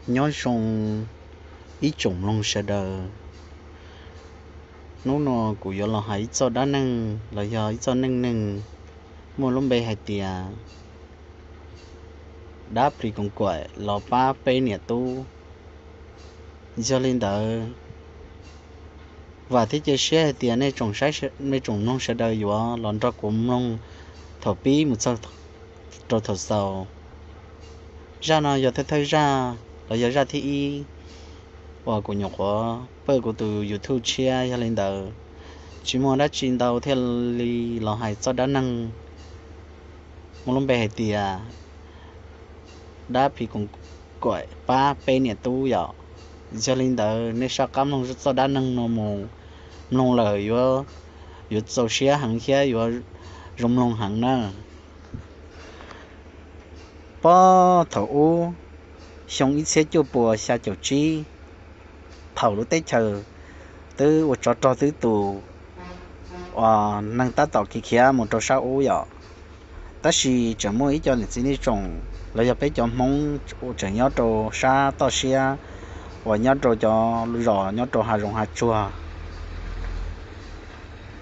Nyob zoo ib tsoom mloog sawv daws. Hnub no kuv yuav los hais ib txoj dab neeg los yog ib txoj neej neeg muaj lub npe hais tias dab phim koos kaim los pab peb niam tub. Yog li ntawd, vam thiab cia siab hais tias nej tsoom mloog sawv daws yuav los nrog kuv mloog thaum pib mus txog rau thaum xaus. Zaj no yog thawj thawj zaj los yog zaj thib ib uas kuv nyuam qhuav pab kuv tus YouTube tshiab. Yog li ntawd, tsis muaj dab tsi ntau thiaj li los hais txoj dab neeg muaj lub npe hais tias dab phim koos kaim pab peb niam tub yom. Yog li ntawd, nej soj qab mloog txoj dab neeg no mus, mloog lawm yuav, yuav txaus siab heev thiab yuav zoo mloog heev na. Puag thaum ub, xyoo ib txhiab cuaj puas xya caum tsib, thaum lub teb chaws twb ua tsov rog twb tus, uas neeg tab tom khiav khiav mus rau sab ub yom. Tab sis tseem muaj ib co niam txiv nej tsoom los yog peb cov Hmoob uas tseem nyob rau sab toj siab uas nyob rau cov zos nyob rau hav zoov hav tsuag.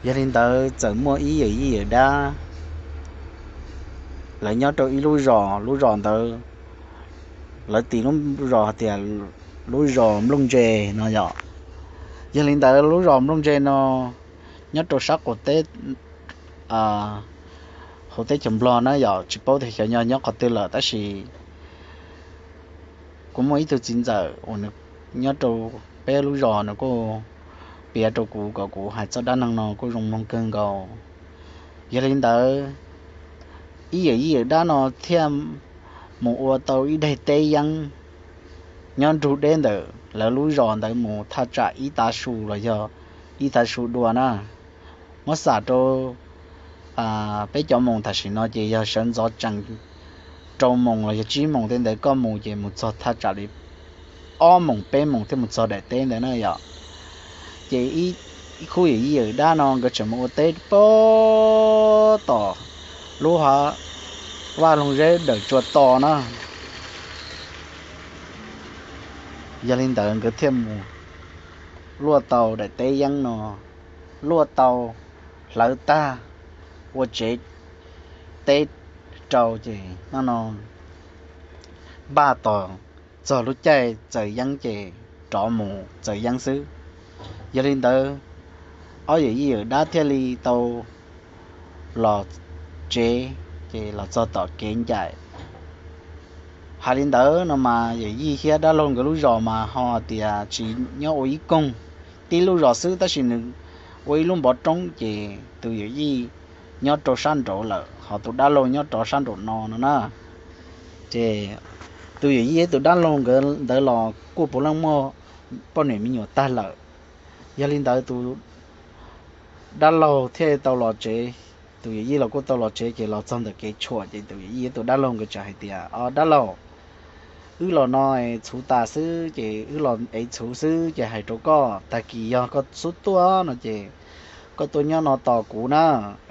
Yog li ntawd, txawm muaj ib yawm yij yawm dab, lawv nyob rau ib lub zos, lub zos ntawd lawv tis lub zos hais tias lub zos Nplooj Ntse no yom. Yog li ntawd, lub zos Nplooj Ntse no nyob rau sab qaum teb, hauv teb chaws Nplog na yom, tsis paub tias xyov nyob qhov twg lawm, tab sis kuv muaj ib tug txiv ntxawm uas nws nyob rau peb lub zos, nws kuj piav rau kuv kom kuv hais txoj dab neeg no kuj zoo mloog kawg nkaus. Yog li ntawd, ib yawm yij yawm dab no thiaj mus ua tau ib daim teb yeeb nyob nrug deb ntawm lawv lub zos ntawd mus thaj tsam ib tav su los yog ib tav su dua na. Muab xam rau peb cov moos tam sim no ces yog sawv ntxov tsees rau moos los yog tsib moos tej ntawd koj mus ces mus txog thaj tsam li ob moos peb moos thiaj mus txog daim teb ntawd na yom. Ces ib khub yawm yij yawm dab no nkawd tseem mus ua teb puag tom lub hav vaj loog zeb dawm tsua to na. Yog li ntawd nkawd thiaj mus luaj tau daim teb yeeb no, luaj tau hlawv tag ua tsev teb rau ces no no npaj tos txog lub caij txaws yeeb ces rov mus txaws yeeb xwb. Yog li ntawd, ob yawm yij yawm dab thiaj li tau los tsev, ces los txog tom kev ncaim. Hais li ntawd no mas yawm yij thiab dab laug nkawd lub zos mas ho tias tsis nyob ua ib koog, tib lub zos xwb tab sis nws ua ib lub npov roob ces tus yawm yij nyob rau sab nraud lawm ho tus dab laug nyob rau sab nraum no no na. Ces tus yawm yij tus dab laug nkawd ntawd los kuj puav leej muaj poj niam me nyuam tag lawm. Yog li ntawd tus dab laug thiaj tau los tsev, tus yawm yij los kuj tau los tsev ces los txog ntawm kev tshuam ces tus yawm yij tus dab laug nkawd txawm hais tias, O dab laug, wb los no txhuv tas xwb ces wb los ev txhuv xwb ces hais rau koj, tag kis yog koj xub tuaj no ces koj tuaj nyob no tos kuv na,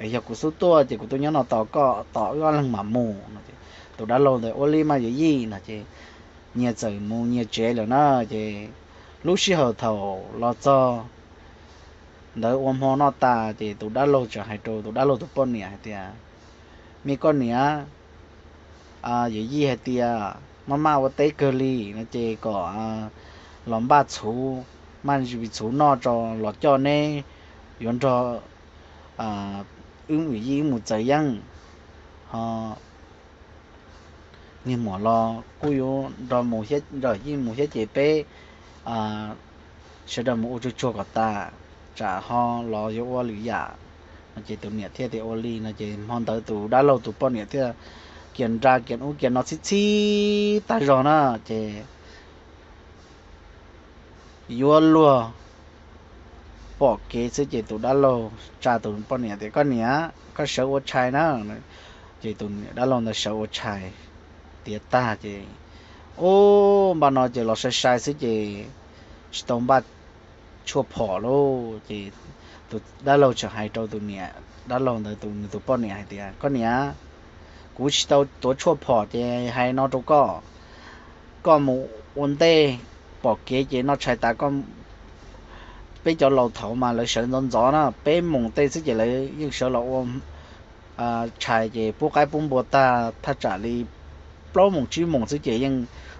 es yog kuv xub tuaj ces kuv tuaj nyob no tos koj, tos wb ob leeg mam mus no. Tus dab laug ntawd ua li mas yawm yij no ces nyias txawm mus nyias tsev lawm na. Ces lub sij hawm thaum los txog ntawd ua hmo noj tas ces tus dab laug txawm hais rau tus dab laug tus poj niam hais tias, Me koj niam, yawm yij hais tias maj maj ua teb kawg li no ces kom los npaj txhuv, maj ntsis txhuv noj tso los coj neb, yuav nrog wb yawm yij wb mus txaws yeeb, ho niag muam los kuj yuav nrog mus, nrog yij mus thiab ces peb sawv daws mus ua tsuag tsuag kom tas, tsam ho los yuav ua lwm yam no. Ces tus niam thiaj tias ua li no ces hmo ntawd tus dab laug tus poj niam thiaj kiag nra kiag ub kiag no txhib txhib tag zog na ces yuav luag pom kev xwb ces tus dab laug tsa tus poj niam tias, Koj niam, koj sawv ua tshais na. Ces tus niam dab laug ntawd sawv ua tshais tiav tag ces, ub, npaj no ces los sai sai xwb ces tsis tau npaj tshuaj phom lauj. Ces tus dab laug txawm hais rau tus niam dab laug ntawd tus, nws tus poj niam hais tias, Koj niam, kuv tsis tau tuav tshuaj phom ces hais no rau koj, koj mus ua ntej, pom kev ces noj tshais tas koj. Peb cov laus thaud mas lawv sawv ntxov ntxov na, peb moos tej xwb ces lawv yeej sawv los ua tshais ces pub qaib pub npua tag, thaj tsam li plaub moos tsib moos xwb ces yeej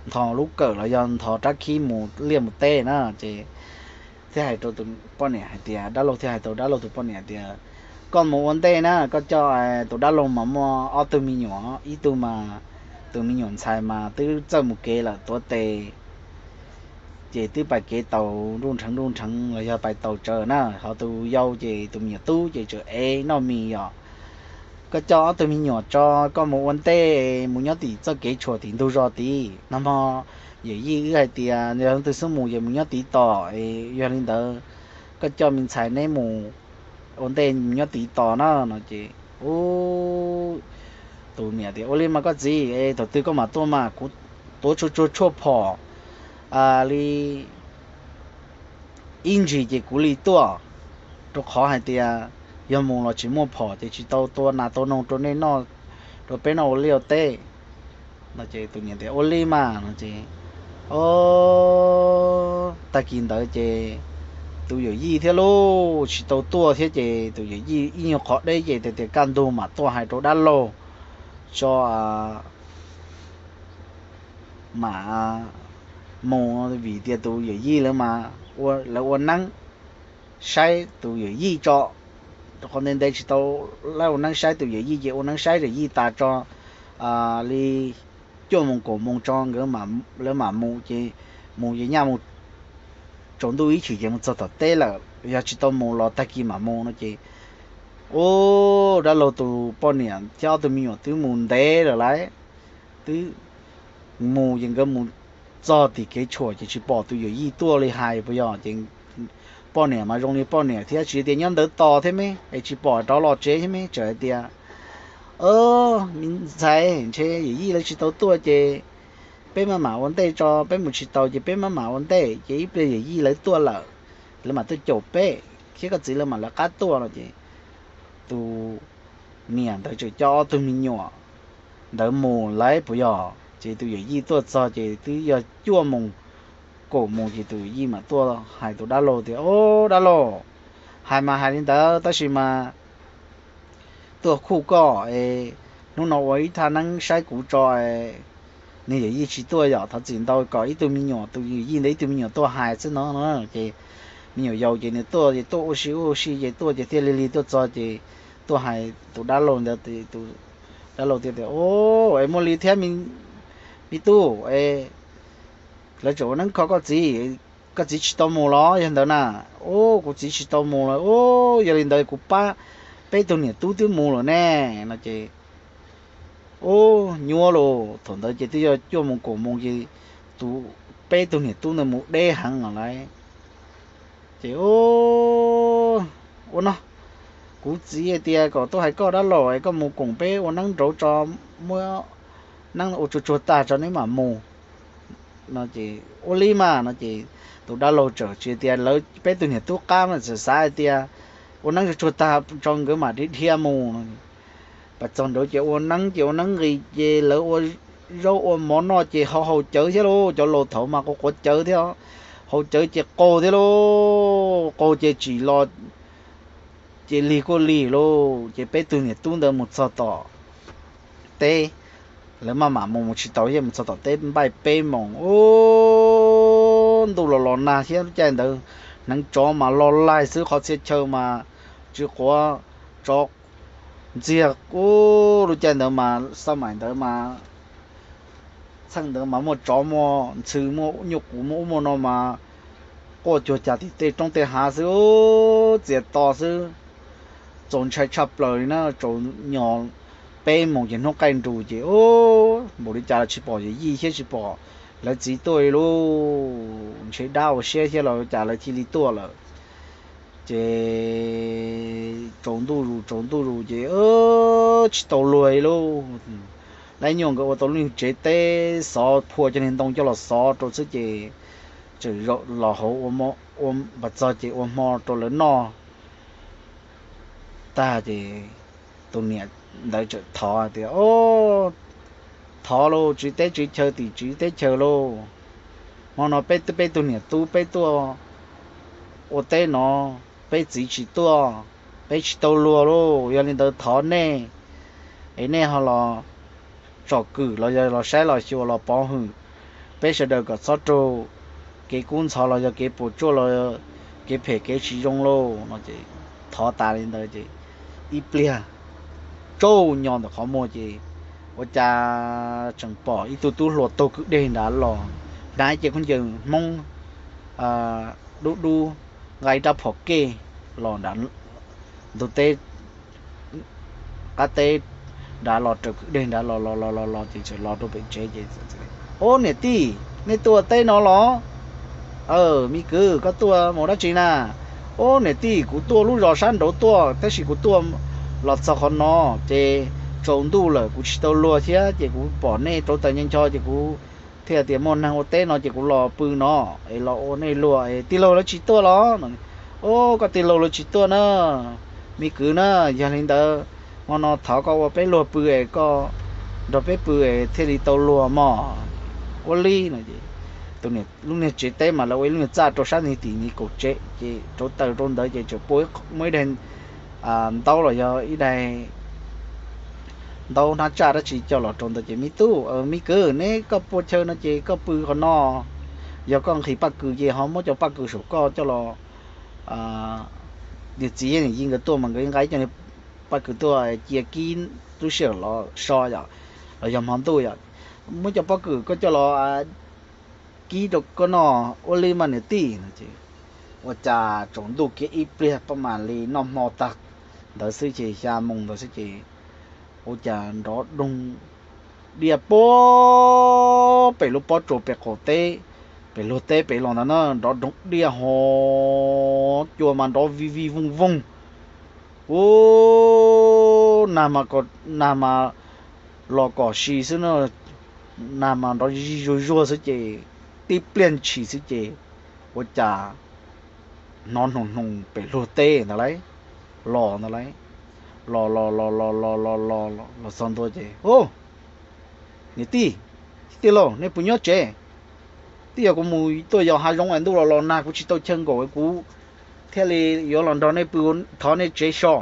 nthos lub kawm los yog nthos rab khib mus liaj mus teb na. Ces thiaj hais rau tus poj niam hais tias, dab laug thiaj hais rau dab laug tus poj niam tias, koj mus ua ntej na, koj coj tus dab laug mas muaj ob tug me nyuam, ib tug mas tus me nyuam ntxhais mas twb txawj mus kev lawm tuav tes, ces twb pais kev taus nruj nrheev nruj nrheev los yog pais taus tsawv na, ho tus yau ces tus me nyuam tub ces tseem ev noj mis yom. Koj coj ob tug me nyuam tso, koj mus ua ntej mus nyob tim txoj kev tshuam tim ntug zos tid. Nag hmo yawm yij wb hais tias yog leej twg xub mus ces mus nyob tid tos, yog li ntawd koj coj me ntxhais neb mus ua ntej mus nyob tid tos na no ces, tus niam tias, ua li mas koj txiv, thaum twg koj mam tuaj mas kuv tuav tsuag tsuag tshuaj phom li ib ntsis ces kuv li tuaj, rau qhov hais tias yog mus los tsis muaj phom ces tsis tau tua nas tua noog rau nej noj, rau peb noj ua liaj ua teb no ces tus niam tias, ua li mas no ces, o, tag kis ntawd ces tus yawm yij thiab lauj tsis tau tuaj thiab ces tus yawm yij ib nyuag qhov deb ces tias kaj ntug mam tuaj hais rau dab laug tso mam mus, vim tias tus yawm yij lawv ua neeb saib tus yawm yij tso, rau qhov ntev ntev tsis tau lawv ua neeb saib tus yawm yij ces ua neeb saib yawm yij tas tso li cuaj moos kaum moos tso nkawd, lawv mam mus ces mus ces nyaj mus tsaus ntuj ib chim ces mus txog tom teb lawm, yog tsis tau mus los tag kis mam mus no ces, u, dab laug tus poj niam thiab ob tug me nyuam twb mus ntev lawm lauj, twb mus ces nkawd mus txog tim kev tshuam ces tsis pom tus yawm yij tuaj li hais puas yog ces poj niam mas zoo li poj niam thiab tsis tias nyob ntawd tos thiab me es tsis pom rov los tsev thiab me, txawm hais tias, me ntxhais, ntshe yawm yij lawv tsis tau tuaj ces peb maj mam ua ntej tso, peb mus tsis tau ces peb maj mam ua ntej ces ib pliag yawm yij lawv tuaj lawm, lawv mam tuaj caum peb thiab koj txiv lawv mam lawv qab tuaj no ces tus niam ntawd tseem coj ob tug me nyuam ntawd mus lauj puas yog, ces tus yawm yij tuaj txog ces twb yog cuaj moos kaum moos ces tus yawm yij mam tuaj hais tus dab laug tias, o, dab laug, hais mas hais li ntawd tab sis mas tuaj khuj koj es hnub no ua ib thaj neeb saib kuv tso, nws yawm yij tsis tuaj yom, thov txim ntau kom ib tug me nyuam, tus yawm yij ntawd ib tug me nyuam tuaj hais xwb no ces me nyuam yaus ces nws tuaj ces tuaj ua si ua si ces tuaj ces thiaj li lig tuaj txog ces tuaj hais tus dab laug ntawd, tus dab laug tias, o, es muaj li thiab me tub, lawv tseem ua neeb kho koj txiv, koj txiv tsis tau mus los yog ntawd na, u, kuv txiv tsis tau mus los, u, yog li ntawd kuv pab peb tug niam tub twb mus lawm ne no ces, u, nyuaj los thaum ntawd ces twb yog cuaj moos kaum moos ces tus, peb tug niam tub ntawd mus deb heev lawm lauj. Ces, u, ua no, kuv txiv hais tias kom tuaj hais koj dab laug es koj mus koom peb ua neeb nraud tso, muab neeb ua tsuag tsuag tag tso neb mam mus no ces, ua li mas no ces tus dab laug txawm tsis tias lawv peb tug niam tub qab mas txawm xav hais tias ua neeb tsuag tsuag tag tso nkawd mam dhia dhia mus no. Pas txog nraud ces ua neeb ces ua neeb nqis ces lawv ua zaub ua mov noj ces ho haus cawv thiab lauj, cov laus thaud mas quav quav cawv thiab, haus cawv ces qaug thiab lauj, qaug ces tsim los ces lig kuj lig lauj. Ces peb tug niam tub ntawd mus txog tom teb, lawv maj mam mus mus tsis tau thiab, mus txog tom teb npaij peb moos, u, ntuj los los nag thiab lub caij ntawd hneev tsov mas los laig xwb, qhov txhia chaw mas tsis quav, tsov ntxiag, u, lub caij ntawd mas xab maim ntawd mas txheej ntawd mas muaj tsov muaj ntxhw muaj nyuj qus muaj ub muaj no mas quaj cuag cas tim tej roob tej hav xwb, u, txias to xwb. Txaus ntshai tshaj plaws li na, tsaus nyos peb moos ces hnub qaij nrus ces, u, npaum li cas los tsis pom yawm yij thiab tsis pom lawv txiv tuaj li lauj. Ntshe dab ua siab thiab los cas lawv cia li tuaj lawm. Ces tsaus ntuj zus tsaus ntuj zus ces tsis tau luag li lauj. Lawv nyuam nkawd ua tau lub nyuag tsev teb xov phua cov niag ntoo coj los xov rau xwb ces txawm los hauv ua, pas txog ces ua hmo rau lawv noj tag ces tus niam ntawd txawm thov tias, o, thov lauj, tswv teb tswv chaw tim tswv teb chaws lauj, Hmo no peb, peb tug niam tub peb tuaj ua teb no, peb txiv tsis tuaj, peb tsis tau luag lauj. Yog li ntawd thov nej es nej ho los tsom kwm los yog los saib los xyuas los pov hwm peb sawv daws kom txhob raug kev kub ntxhov los yog kev puas tsuaj los kev phem kev tsis zoo lauj no ces thov tas li ntawd ces ib pliag tsauj nyo ntawm qhov muag ces ua cas tseem pom ib tug tub hluas taug kwj deg nrad los. Hnav ib ce khaub ncaws Hmoob dub dub, nqa ib rab phom kej los nrad ntug teb qab teb nrad los raws kwj deg nrad los los los los los ces txawm los rau pem tsev ces, Ub niam tij, nej tuaj teb no los? Aw, me kwv, koj tuaj mus dab tsi na? Ub niam tij, kuv tuaj lub zos sab nraud tuaj tab sis kuv tuaj los txog qhov no ces tsaus ntuj lawm kuv tsis tau luag thiab ces kuv pom nej rauv taws ncho ncho ces kuv thiaj tias muaj neeg ua teb no ces kuv los pw no es los ua nej luag es tij laug lawv tsis tuaj los? Ub, koj tij laug lawv tsis tuaj na, me kwv na. Yog li ntawd hmo no thov koj ua peb luag pw es koj nrog peb pw es thiaj li tau luag mog. Ua li no es tus niam, lub niag tsev teb mas lawv ua ib lub niag txaj rau sab nti tim ni kaum tsev ces rauv taws rau ntawd ces tseem pua muaj ib daig ntaub los yog ib daig ntaub hnab tsaj dab tsi coj los rau ntawd ces, Me tub, me kwv, neb koj pua chaw no ces koj pw qhov no. Yog koj nqhis paj kws ces ho muab cov paj kws saum koj coj los, niam txiv niam yi nkawd tuaj mas nkawd nqa ib co paj kws tuaj cia kib lub sij hawm los so yom, los yog hmo ntuj yom. Muab cov pob kws koj coj los kib rau koj noj ua li mas niam tij no ces ua cas tsaus ntuj kiag ib pliag pab mam li noj hmo tag ntawd xwb ces xya moos ntawd xwb ces ua cas nrov doog diaj puag pem lub pob tsuas pem qaum teb, pem luag teb pem los ntawd na, nrov doog diaj ho cua mas nrov vij vij vooj vooj. Ub, nag mas, nag mas los kom si xwb na, nag mas nrov zij zuag zuag xwb ces tib pliag ntshis xwb ces ua cas hnov hnoos hnoos pem luag teb ntawd lauj, los ntawd lauj, los los los los los los los los txog ntua ces, Ub, niam tij, tij laug, nej puas nyob tsev? Twb yog kuv mus tuaj yos hav zoov es ntuj los los nag kuv tsis tau chaw nkaum es kuv thiaj li yuav los nrog nej pw, thov nej tsev so.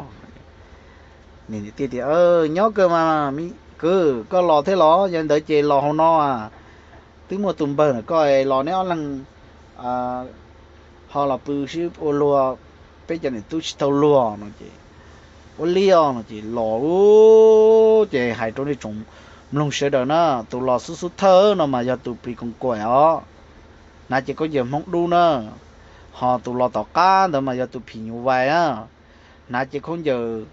Niam tij tias, Nyob kawg mas, kwv, koj los thiab los? Yog li ntawd ces los hauv no, twb muaj tus npawg ntawm koj los, neb ob leeg ho los pw sib ua luag, peb cov niam tub tsis tau luag no ces, Ua li os no ces los ces hais rau nej tsoom mloog sawv daws na, tus los xub xub thawj no mas yog tus plis koos kuam os, hnav cev khaub ncaws Hmoob dub na, ho tus los tom qab ntawd mas yog tus phim nyuj vais na, hnav cev khaub ncaws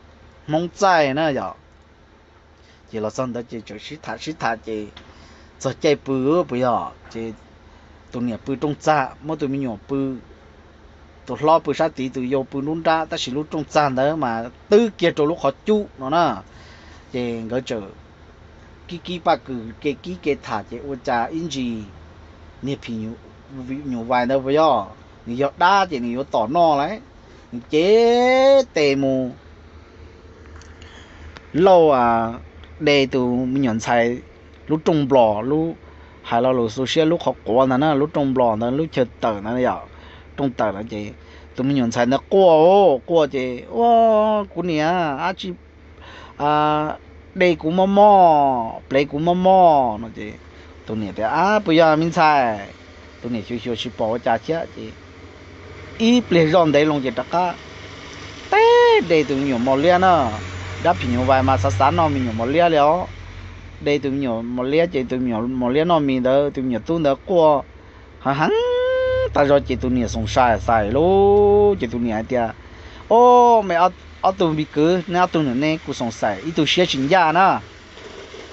Hmoob txaij na yom. Ces los txog ntawd ces txawm sib tham sib tham ces txog caij pw puas yog, ces tus niam pw rooj txag muab tus me nyuam pw, tus hlob pw sab tid, tus yau pw nruab nrab, tab sis lub rooj txag ntawd mas twb kiag rau lub qhov cub no na. Ces nkawd txawm kib kib paj kws ke kib ke tham ces ua cas ib ntsis niag phim nyuj vais ntawd puas yog, nws yog dab ces nws yuav tom noj lauj, nws cev tes mus lauj, de tus me nyuam ntxhais lub rooj nplos, lub, hais lo lus xu siab, lub qhov quav ntawd na, lub rooj nplos ntawd, lub chaw tawm ntawd yom, rooj tawm ntawd ces tus me nyuam ntxhais ntawd quaj, quaj ces, Ua, kuv niam, ab tsi de kuv mob mob, plev kuv mob mob no ces tus niam tias, Ab, puas yog me ntxhais? Tus niam xyuas xyuas tsis pom ua cas thiab ces ib pliag zoj ntev loo ces rov qab teb de tus me nyuam mos liab na. Dab phim nyuj vais mas xav xav noj me nyuam mos liab li os. De tus me nyuam mos liab ces tus me nyuam mos liab noj mis ntawd tus me nyuam tub ntawd quaj heev heev tas zog ces tus niam xoom sai xais lauj, ces tus niam hais tias, Ob me, ob tug me kwv, neb ob tug nram ne kuv xoom xaim ib tug siab tsis ncaj na,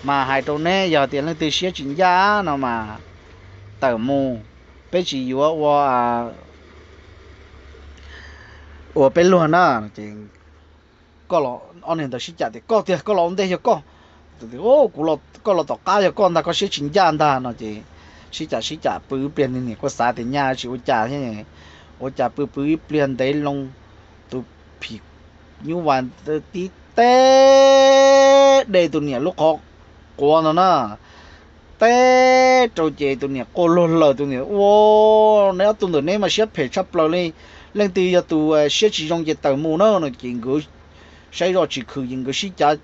mas hais rau neb, yog tias leej twg siab tsis ncaj no mas tawm mus, peb tsis yuav ua, ua peb luag na. Ces ob niag ntawd sib cav tias, Koj tiag, koj los ua ntej yog koj. Koj los tom qab yog koj ntag, koj siab tsis ncaj ntag no ces sib cav sib cav pw ib pliag, niag niam kuj xav tias nyaj tsis ua cas thiab, ua cas pw pw ib pliag ntev loo, tus phim nyuj vais tib teb de tus niam lub qhov quav no na, teb rau ces tus niam quaj luag lawm. Tus niam, Ua, neb ob tug ntawm neb mas siab phem tshaj plaws li, leej twg yog tus siab tsis zoo ces tawm mus na no. Ces nkawd saib zoj tsis khwm ces nkawd sib cav,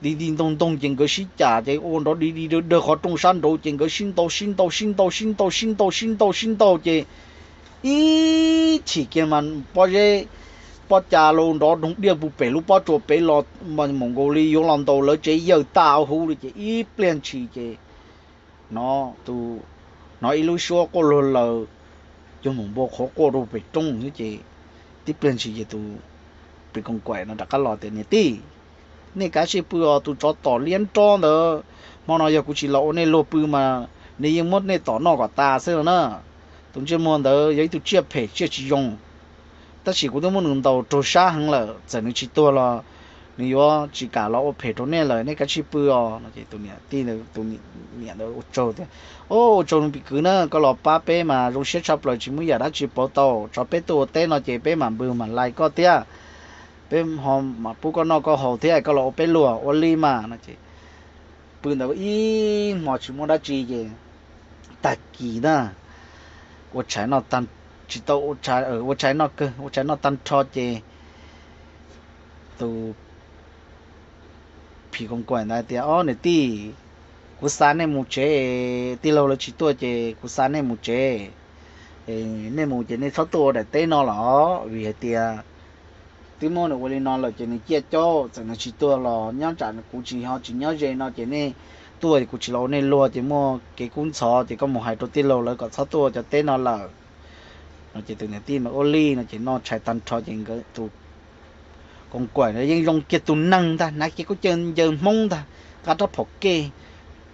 di di ntoo ntoo ces nkawd sib cav ces ua nrov di di dawg qhov rooj sab nraud ces nkawd sib ntaus sib ntaus sib ntaus sib ntaus sib ntaus sib ntaus sib ntaus ces ib chim kiag mas pob zeb pob ca los nrov doog diaj pug pem lub pob tsuas pem los mus nkaus li yuav los ntaus lawv tsev yawg tag huv li ces ib pliag ntshis ces hnov tus, hnov ib lub suab quaj luag lawm, cuag mus npua qhuav quaj rau pem roob xwb ces tib pliag ntshis ces tus phim koos kaim no rov qab los tias, Niam tij, nej kav tsij pw os, tus tsov tom liab nrob ntawd, hmo no yog kuv tsis los ua nej luag pw mas nws yeej muab nej tom noj kom tas xwb no na. Tus ntsej muag ntawd yog ib tug tsiaj phem tsiaj tsis zoo, tab sis kuv twb muab nws ntaus raug sab heev lawm, txawm nws tsis tuag los nws yuav tsis kam los ua phem rau nej lawm, nej kav tsij pw os no. Ces tus niam tij, tus niam ntawd ua tsaug tias, Ua tsaug me kwv na, koj los pab peb mas zoo siab tshaj plaws, tsis muaj yam dab tsi pauv tau, tso peb tuaj ua teb no ces peb mam npws mam lais koj thiab, peb ho mam pub koj noj koj haus thiab, koj los ua peb luag ua li mas no. Ces pw ntawd ib hmo tsis muaj dab tsi ces tag kis na, ua tshais noj, tsis tau ua tshais, ua tshais noj kawg, ua tshais noj tag nrho ces tus phim koos kaim ntawd tias, Ob niam tij, kuv xa nej mus tsev, tij laug lawv tsis tuaj ces kuv xa nej mus tsev. Nej mus ces nej txhob tuaj ua daim teb no los, vim hais tias twb muab nws ua li no lawm ces nws ciaj caub, txawm nws tsis tuag los nyob tsam kuv tsis ho tsis nyob ze no ces nej tuaj kuv tsis los ua nej luag ces muaj kev kub ntxhov ces koj mus hais rau tij laug lawv kom txhob tuaj ua cov teb no lawm no. Ces tus niam tij mas ua li no ces noj tshais tag nrho ces nkawd tus koos kaim no yeej zoo kiag tus neeg ntag, hnav kiag kub caw ncaws hmoob ntag, qab rab phom kej,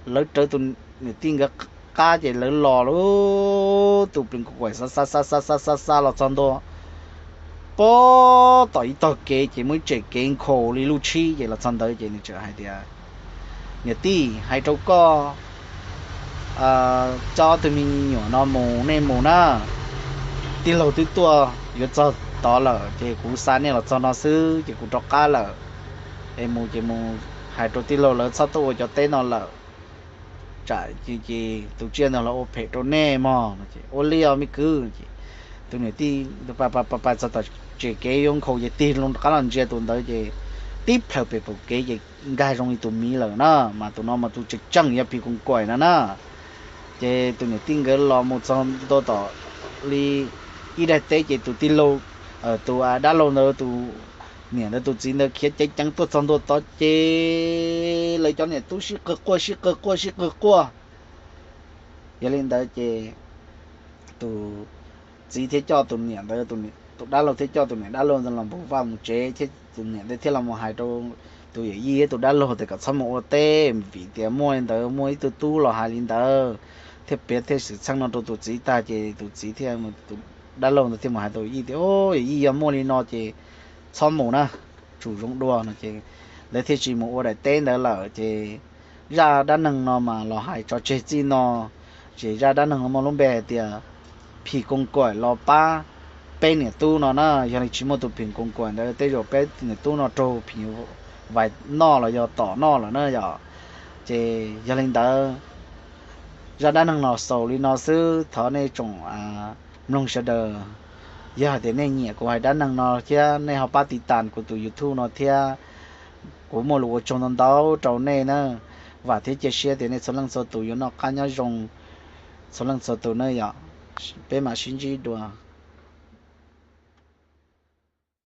lawv rawv tus niam tij nkawd qab ces lawv los lawm, tus phim koos kaim xa xa xa xa xa xa xa los txog ntua pob tom ib tog kev ces muaj ib tsem kev nkhaus li luj tshib ces los txog ntawd ces nws txawm hais tias, Niam tij, hais rau koj coj ob tug me nyuam no mus, nej mus na, tij laug twb tuaj yuav txog tod lawm ces kuv xa nej los txog no xwb ces kuv rov qab lawm. Es mus ces mus hais rau tij laug lawv txhob tuaj ua cov teb no lawm, tsam ces tus tsiaj ntawd los ua phem rau nej mog. Ua li os me kwv. Ces tus niam tij pais txog tom tsem kev yuav nkhaus ces tig loo rov qab los ntsia tus ntawd ces tib plhaws pem pom kev ces nkag zoo li tus miv lawm na, mas tus no mas tus tseem tseem yog phim koos kaim no na. Ces tus niam tij nkawd los mus txog ntua tom li ib daim teb ces tus tij laug, tus dab laug ntawd, tus niam ntawd tus txiv ntawd khiav ceev ceev tuaj txog ntua tod ces lawv cov niam tub sib qawg quaj sib qawg quaj sib qawg quaj. Yog li ntawd ces tus txiv thiaj coj tus niam ntawd, tus dab laug thiaj coj tus niam dab laug ntawd los npog vaj mus tsev thiab tus niam ntawd thiaj los mus hais rau tus yawm yij thiab tus dab laug tias kom txhob mus ua teb vim tias muaj li ntawd, muaj ib tug tub los hais li ntawd, thiaj piav thiaj xwm txheej no rau tus txiv tag ces tus txiv thiaj, tus dab laug ntawd thiaj mus hais tus yawm yij tias, Yawm yij, yog muaj li no ces txhob mus na, tsum zoo dua no ces lawv thiaj tsis mus ua daim teb ntawd lawm ces zaj dab neeg no mas los hais tso tseg txij no. Ces zaj dab neeg no muaj lub npe hais tias phim koos kaim los pab peb niam tub no na. Yog li tsis muaj tus phim koos kaim ntawd tej zaum peb niam tub no raug phim nyuj vais noj los yog tom noj lawm na yom. Ces yog li ntawd zaj dab neeg no xaus li no xwb, thov nej tsoom mloog sawv daws, yog hais tias nej nyiam kuv hais dab neeg no thiab nej ho pab tiv tas kuv tus YouTube no thiab, kuv muaj lus ua tsaug ntau ntau rau nej na. Vam thiab cia siab tias nej txhua leej txhua tus yuav noj qab nyob zoo txhua leej txhua tus na yom. Peb mam sib ntsib dua.